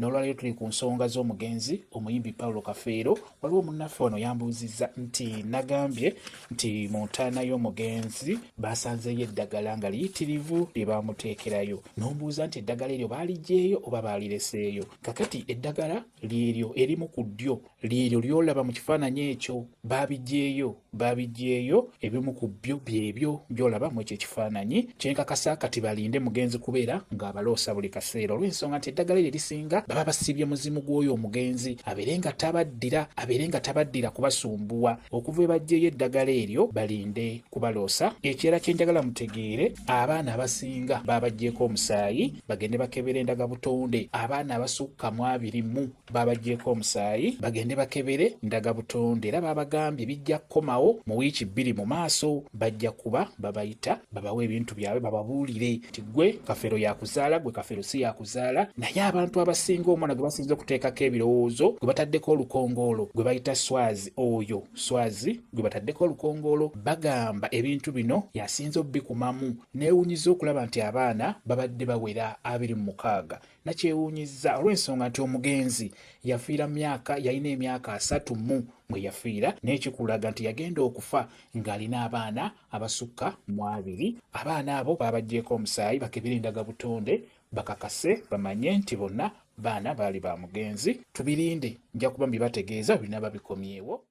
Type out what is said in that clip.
N'olwaleero tuli ku nsonga z'omugenzi omuyimbi Paulo Kafeero. Waliwo munnaffe wano yambuuzizza nti nagambye nti mu ntaana y'omugenzi baasanzeeyo eddagala nga liyitirivu lye baamuteekerayo, n'ombuuza nti eddagala eryo baaliggyeeyo oba baalireseeyo. Kakati eddagala lyeryo erimu ku ddyo lyeryo ly'olaba mu kifaananyi ekyo, baabigyeyo baabigyeyo ebimu ku byo byebyo by'olaba mu ekyo ekifaananyi. Kyenkakasa kati balinde mugenzi kubeera ng'abaloosa buli kaseera, olw'ensonga nti eddagala eryo erisinga baba basibye muzimu gw'oyo omugenzi abeere nga tabaddira, abeere nga tabaddira kubasumbuwa. Okuva ebaggyeyo eddagala eryo balinde kubaloosa. Ekirala kye njagala mutegeere, abaana abasinga baabaggyeko omusaayi bagende bakebere endagabutonde. Abaana abasukka mu 20 baabaggyeko omusaayi bagende bakebere ndagabutonde, era baabagambye bijja kukomawo mu wiiki 2 mu maaso. Bajja kuba babayita babawe ebintu byabwe, bababuulire nti gwe Kafeero yakuzaala, gwe Kafeero si yakuzaala. Naye abantu abasinga omwana gwe basinza okuteekako ebirowoozo, gwe bataddeko olukongoolo, gwe bayita Swazi, oyo Swazi gwe bataddeko olukongoolo, bagamba ebintu bino yasinza obbikumamu. Neewunyiza okulaba nti abaana babadde bawera 26. Nakyewuunyizza olw'ensonga nti omugenzi yafiira myaka, yalina emyaka 30 mwe yafiira, naye kikulaga nti yagenda okufa ng'alina abaana abasukka mu 20. Abaana abo baabaggyeko omusaayi bakebere endagabutonde bakakase bamanye nti bonna baana baali ba mugenzi. Tubirinde, nja kuba mbibategeeza binaaba bikomyewo.